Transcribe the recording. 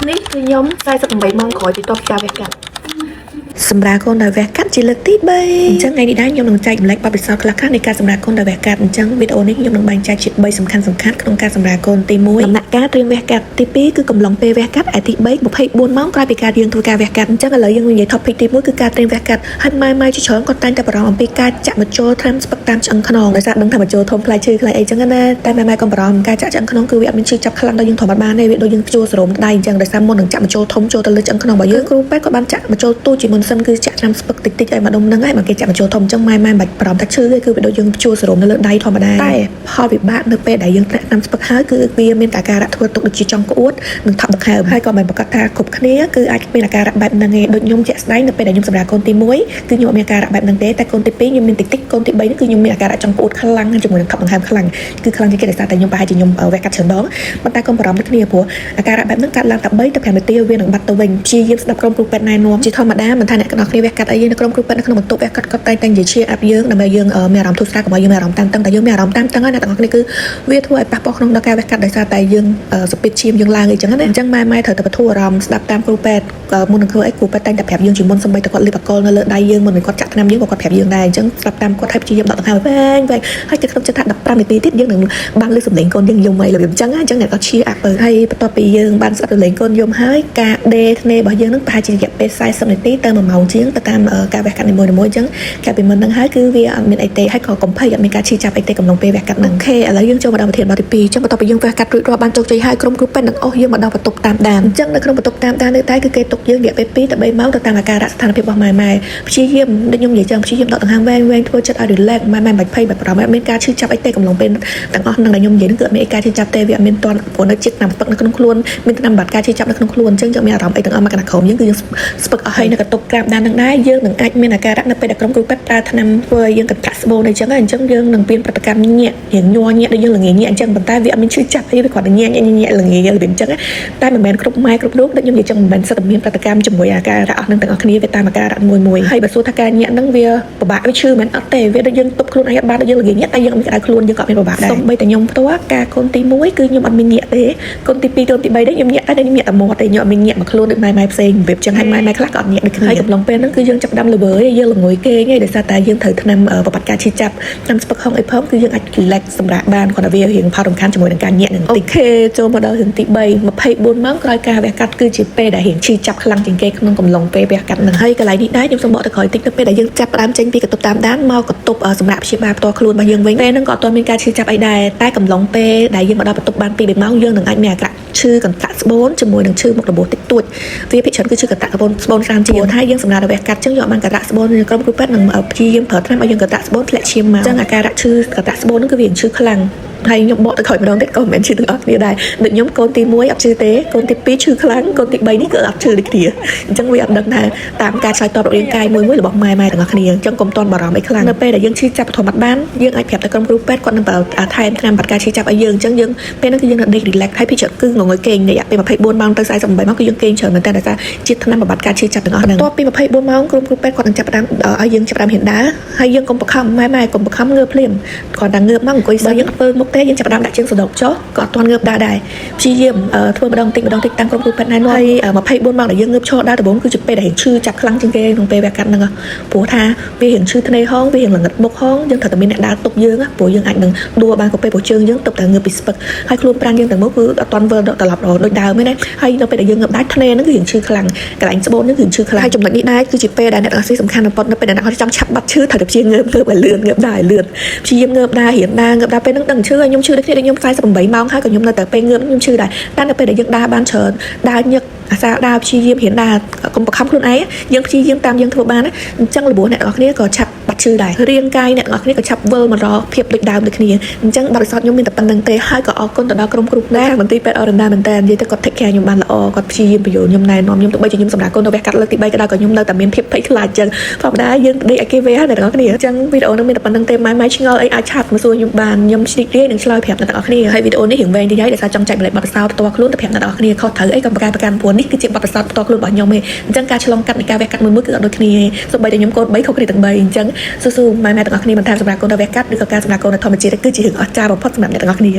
នេះគឺខ្ញុំ48ម៉ោងក្រោយពីតបការវះកាត់សម្រាប់កូនដែលវះកាត់ជាលើកទី3អញ្ចឹងថ្ងៃនេះដែរខ្ញុំនឹងចែករំលែកបទពិសោធន៍ខ្លះៗនៃការសម្រាលកូនដែលវះកាត់អញ្ចឹងវីដេអូនេះខ្ញុំនឹងបែងចែកជា3សំខាន់សំខាន់ក្នុងការសម្រាលកូនទី1ដំណាក់កាលត្រៀមវះកាត់ទី2គឺកំឡុងពេលវះកាត់ឯទី3 24ម៉ោងក្រោយពីការយើងធ្វើការវះកាត់អញ្ចឹងឥឡូវយើងនិយាយ topic ទី1គឺការត្រៀមវះកាត់ហើយម៉ែម៉ែជាច្រើនគាត់តែងតែបារម្ភអំពីការចាក់ម្ជុលថ្នាំស្ពឹកតាមឆ្អឹងខ្នងដោយសារដឹងថាម្ជុលធំខ្លាចឈឺខ្លាចអីចឹងណាតែម៉ែម៉ែកុំបារម្ភការចាក់ឆ្អឹងខ្នងគឺវាអត់មានឈឺចាប់ខ្លាំងដល់យើងធម្មតាបានទេវាដូចយើងព្យួរសរោមដៃអញ្ចឹងដោយសារមុននឹងចាក់ម្ជុលធំចូលទៅលើឆ្អឹងខ្នងរបស់យើងគ្រូពេទ្យគាត់បានចាក់ម្ជុលទូចជាមុនសិនគឺចាក់ថ្នាំស្ពឹកតិចតិចឲ្យម្ដុំហ្នឹងហើយមកគេចាក់ម្ជុលធំអញ្ចឹងម៉ែម៉ែមិនបាច់បារម្ភថាឈឺទេគឺវាដូចយើងព្យួរសរោមនៅលើដៃធម្មតាតែផលវិបាកនៅពេលដែលយើងធ្លាក់ថ្នាំស្ពឹកហើយគឺវាមានតែអាការៈធ្វើទុកដូចជាចង់ក្អួតនិងថប់ដង្ហើមហើយក៏មិនប្រកាសថាគ្រប់គ្នាគឺអាចមានអាការៈបែបហ្នឹងឯងដូចខ្ញុំជាក់ស្ដែងនៅពេលដែលខ្ញុំសម្រាលកូនទី1គឺខ្ញុំអត់មានអាការៈបែបហ្នឹងទេតែកូនទី2ខ្ញុំមានតិចតិចកូនទី3នេះគឺខ្ញុំមានអាការៈចង់ក្អួតខ្លាំងជាមួយនឹងថប់ដង្ហើមខ្លាំងគឺខ្លាំងជាងគេដោយសារតែខ្ញុំប្រហែលជាខ្ញុំវះកាត់ច្រើនដងប៉ុន្តែកុំបារម្ភដូចគ្នាព្រោះអាការៈបែបហ្នឹងកើតឡើងតែ3ទៅ5នាទីវានឹងបាត់ទៅវិញព្យាយាមស្ដាប់ក្រុមគ្រូពេទ្យណែនាំជាធម្មតាមិនថាអ្នកទាំងអស់គ្នាវះកាត់អីនៅក្រុមគ្រូពេទ្យនៅក្នុងបន្ទប់វះកាត់គាត់តែងតែនិយាយ cheer up យើងដើម្បីយើងមានអារម្មណ៍ធូរស្រាលកុំឲ្យយើងមានអារម្មណ៍តានតឹងតែយើងមានអារម្មណ៍តានតឹងហើយអ្នកទាំងអស់គ្នាគឺវាធ្វើឲ្យប៉ះពាល់ក្នុងដល់ការវះកាត់ដោយសារតែយើងសពិតឈាមយើងឡើងអីចឹងណាអញ្ចឹងម៉ែម៉ែត្រូវតែបធូរអារម្មណ៍ស្ដាប់តាមគ្រូពេទ្យមុននឹងធ្វើអីគ្រូពេទ្យតែងតែប្រាប់យើងជាមុនសម្បីតែគាត់លាបអាល់កុលនៅលើដៃយើងមុននឹងគាត់ចាក់ថ្នាំយើងក៏គាត់ប្រាប់យើងដែរអញ្ចឹងស្ដាប់តាមគាត់ឲ្យព្យាយាមដកដង្ហើមវែងវែងហើយគិតក្នុងចិត្តថា15នាទីទៀតយើងនឹងបានលឺសំឡេងកូនយើងយំហើយរបៀបអញ្ចឹងអញ្ចឹងអ្នកក៏ cheer up ទៅហើយបន្ទាប់ពីយើងបានស្ដាប់សំឡេងកូនយំហើយការដេរធ្នេរបស់យើងនឹងប្រហែលជារយៈពេល40នាទីទៅ1ម៉ោងជាងទៅតាមការវះកាត់នីមួយៗអញ្ចឹងកាលពីមុនហ្នឹងហើយគឺវាអត់មានអីទេហើយក៏កុំភ័យអត់មានការឈឺចាប់អីទេកំឡុងពេលវះកាត់ហ្នឹង OK ឥឡូវយើងចូលមកដល់ប្រធានបទទី2អញ្ចឹងបន្ទាប់ពីយើងវះកាត់រួចរាល់បានជោគជ័យហើយក្រុមគ្រូពេទ្យនឹងអូសយើងមកដល់បន្ទប់តាមដានអញ្ចឹងនៅក្នុងបន្ទប់តាមដាននេះតែគឺគេទុកយើងរយៈពេល2ទៅ3ម៉ោងទៅតាមអាការៈស្ថានភាពរបស់ម៉ែម៉ែព្យាយាមដូចខ្ញុំនិយាយចឹងព្យាយាមដកដង្ហើមវែងវែងធ្វើចិត្តឲ្យ relax ម៉ែម៉ែមិនបាច់ភ័យបាច់បារម្ភអត់មានការឈឺចាប់អីទេកំឡុងពេលទាំងអស់ហ្នឹងដែលខ្ញុំនិយាយហ្នឹងគឺអត់មានអីការឈឺចាប់ទេវាអត់មានតន់ព្រោះនៅជាតិថ្នាំស្ពឹកនៅក្នុងខ្លួនមានថ្នាំបាត់ការឈឺចាប់នៅក្នុងខ្លួនអញ្ចឹងយើងមានអារម្មណ៍អីទាំងអស់មកកណ្ដាក្រុមយើងគឺយើងស្ពឹកអស់ហើយនៅកតុកក្រាបដានហ្នឹងដែរយើងនឹងអាចមានអាការៈនៅពេលដែលក្រុមគ្រូពេទ្យប្រើថ្នាំធ្វើឲ្យយើងកន្ត្រាក់ស្បូនអីចឹងអញ្ចឹងយើងនឹងមានប្រតិកម្មញាក់រៀងញ័រញាក់ដូចយើងល្ងាញាក់អញ្ចឹងប៉ុន្តែវាអត់មានឈឺចាប់អីវាគ្រាន់តែញាក់ញាក់ញាក់ល្ងារបៀបអញ្ចឹងតែមិនមែនគ្រប់ម៉ែគ្រប់រូបដូចខ្ញុំនិយាយចឹងមិនមែនសិតតែមានប្រតិកម្មជាមួយអាការៈអស់នឹងទាំងអស់គ្នាវាតាមអាការៈមួយមួយហើយបើសួរថាការញាក់ហ្នឹងវាពិបាកវាឈឺមិនអត់ទេវាដូចយើងទប់ខ្លួនឯងអត់បានដូចយើងល្ងាញាក់តែយើងអត់មានក្តៅខ្លួនយើងក៏អត់មានពិបាកដែរសូម្បីតែខ្ញុំផ្ទាល់ការកូនទី1គឺខ្ញុំអត់មានញាក់ទេកូនទី2កូនទី3នេះខ្ញុំញាក់តែខ្ញុំញាក់តែមាត់ទេខ្ញុំអត់មានញាក់មកខ្លួនដូចម៉ែម៉ែផ្សេងរបៀបចឹងហើយម៉ែម៉ែខ្លះក៏អត់ញាក់ដូចគ្នាហើយកំឡុងពេលហ្នឹងគឺយើងចាប់ផ្ដើមល្វើយយើងល្ងួយគេងឯងដោយសារតែយើងត្រូវថ្នាំបបាត់ការឈឺចាប់ថ្នាំស្ពឹកហុងអីផងគឺយើងអាច relax សម្រាប់បានគ្រាន់តែវារៀងផលរំខានជាមួយនឹងការញាក់នឹងតិច OK ចូលមកដល់រឿងទី3 24ម៉ោងក្រោយការវះកាត់គឺជាពេលដែលរៀងឈឺចាប់ខ្លាំងជាងគេក្នុងកំឡុងពេលវះកាត់ហ្នឹងហើយកន្លែងនេះដែរខ្ញុំសូមបកទៅក្រោយតិចទៅពេលដែលយើងចាប់ផ្ដើមចេញពីកន្ទប់តាមដានមកកន្ទប់សម្រាប់ព្យាបាលផ្ទាល់ខ្លួនរបស់យើងវិញពេលហ្នឹងក៏អត់ទាន់មានការឈឺចាប់អីដែរតែកំឡុងពេលដែលយើងមកដល់បន្ទប់បាន2 3ម៉ោងយើងនឹងអាចមានអាការៈឈឺកន្ត្រាក់ស្បូនជាមួយនឹងឈឺមុខរបួសតិចតួចវាភាគច្រើនគឺឈឺកន្ត្រាក់ស្បូនស្បូនច្រើនជាងព្រោះថាយើងសម្រាប់វះកាត់ចឹងយកបានកន្ត្រាក់ស្បូនក្រុមគ្រូពេទ្យនឹងព្យាយាមប្រើថ្នាំឲ្យយើងកន្ត្រាក់ស្បូនធ្លាក់ឈាមមកចឹងអាការៈឈឺកន្ត្រាក់ស្បូនហ្នឹងគឺវាឈឺខ្លាំងហើយខ្ញុំបកទៅក្រោយម្ដងទៀតក៏មិនមែនឈឺទាំងអស់គ្នាដែរដូចខ្ញុំកូនទី1អត់ឈឺទេកូនទី2ឈឺខ្លាំងកូនទី3នេះគឺអត់ឈឺដូចគ្នាអញ្ចឹងវាអត់ដឹងថាតាមការឆ្លើយតបរវាងកាយមួយមួយរបស់ម៉ែម៉ែទាំងអស់គ្នាអញ្ចឹងកុំតន់បារម្ភអីខ្លាំងនៅពេលដែលយើងឈឺចាប់បឋមបានយើងអាចប្រាប់ទៅក្រុមគ្រូពេទ្យគាត់នឹងប្រើថែមថ្នាំបាត់ការឈឺចាប់ឲ្យយើងអញ្ចឹងយើងពេលហ្នឹងគឺយើងនៅដេក relax ហើយពីច្រើនគឺងងុយគេងរយៈពេល24ម៉ោងទៅ48ម៉ោងគឺយើងគេងច្រើនមែនតើដោយសារជាតិថ្នាំបំបត្តិការឈឺចាប់ទាំងអស់ហ្នឹងបន្ទាប់ពី24ម៉ោងក្រុមគ្រូពេទ្យគាត់នឹងចាប់ផ្ដើមឲ្យយើងចាប់ផ្ដើមហ៊ានដើរហើយយើងកុំបខំម៉ែម៉ែកុំបខំងើបភ្លាមគ្រាន់តែងើបមកអង្គុយសិនយើងអត់ធ្វើមុខទេយើងចាប់ផ្ដើមដាក់ជើងសដុកចុះក៏អត់ទាន់ងើបដើរដែរព្យាយាមធ្វើម្ដងតិចម្ដងតិចតាមក្រុមគ្រូពេទ្យណែនាំហើយ24ម៉ោងដែលយើងងើបឈរដើរដំបូងគឺជាពេលដែលរៀងឈឺចាប់ខ្លាំងជាងគេក្នុងពេលវះកាត់ហ្នឹងព្រោះថាវារៀងឈឺធ្នេហងវារៀងល្ងិតមុខហងយើងត្រូវតែមានអ្នកដើរទប់យើងព្រោះយើងអាចនឹងដួលបានក៏ពេលព្រោះជើងយើងទប់តែងើបពីស្ពឹកហើយខ្លួនប្រាណយើងទាំងមកគឺអត់ទាន់វិលត្រឡប់រហូតដូចដើមទេណាហើយនៅពេលដែលយើងងើបដើរធ្នេហ្នឹងគឺរៀងឈឺខ្លាំងកន្លែងស្បូនហ្នឹងគឺឈឺខ្លាំងហើយចំណុចនេះដែរគឺជាពេលដែលអ្នកទាំងអស់សំខាន់បំផុតនៅពេលដែលអ្នកចង់ឆាប់បាត់ឈឺត្រូវតែព្យាយាមងើបងើបឲ្យលឿនងើបដើរឲ្យលឿនព្យាយាមងើបដើររៀនដើរងើបដើរពេលហ្នឹងដឹងឈឺហើយខ្ញុំឈឺដូចគ្នាដូចខ្ញុំ48ម៉ោងហើយក៏ខ្ញុំនៅតែពេលងើបខ្ញុំឈឺដែរតែនៅពេលដែលយើងដើរបានច្រើនដើរញឹកអាសាដើរព្យាយាមរៀនដើរកុំបខំខ្លួនឯងយើងព្យាយាមតាមយើងធ្វើបានណាអញ្ចឹងរបួសអ្នកទាំងអស់គ្នាក៏ឆាប់បាត់ឈឺដែររាងកាយអ្នកទាំងអស់គ្នាក៏ឆាប់វិលមករកភាពដូចដើមដូចគ្នាអញ្ចឹងបទពិសោធន៍ខ្ញុំមានតែប៉ុណ្្នឹងទេហើយក៏អរគុណទៅដល់ក្រុមគ្រូពេទ្យមន្ទីរពេទ្យអរណាមែនតើនិយាយទៅគាត់ take care ខ្ញុំបានល្អគាត់ព្យាយាមពយល់ខ្ញុំណែនាំខ្ញុំទោះបីជាខ្ញុំសម្រាប់កូនទៅវះកាត់លើកទី3ក៏ដោយក៏ខ្ញុំនៅតែមានភាពភ័យខ្លាចអញ្ចឹងធម្មតាយើងដេកឲ្យគេវះអ្នកទាំងអស់គ្នាអញ្ចឹងវីដេអូនេះមានតែប៉ុណ្្នឹងទេម៉ែម៉ែឆ្ងល់អីអាច chat មកសួរខ្ញុំបានខ្ញុំរីករាយនឹងឆ្លើយប្រាប់អ្នកទាំងអស់គ្នាហើយវីដេអូនេះរៀងវែងតិចហើយដោយសារចង់ចែករំលែកបទពិសោធន៍ផ្ទាល់ខ្លួនទៅប្រាប់អ្នកទាំងអស់គ្នាខុសត្រូវអីក៏ប្រកែប្រកាន់ព្រោះនេះគឺជាបទពិសោធន៍ផ្ទាល់ខ្លួនរបស់ខ្ញុំឯងអញ្ចឹងការឆ្លងកាត់នៃការវះកាត់មួយមួយគឺអត់ដូចគ្នាទេសូម្បីតែខ្ញុំកូន3ខុសគ្នាទាំង3អញ្ចឹងស៊ូស៊ូម៉ែម៉ែទាំងអស់គ្នាមិនថាសម្រាប់កូនទៅវះកាត់ឬក៏ការសម្រាប់កូននៅធម្មជាតិគឺជារឿងអស្ចារ្យបំផុតសម្រាប់អ្នកទាំងអស់គ្នា។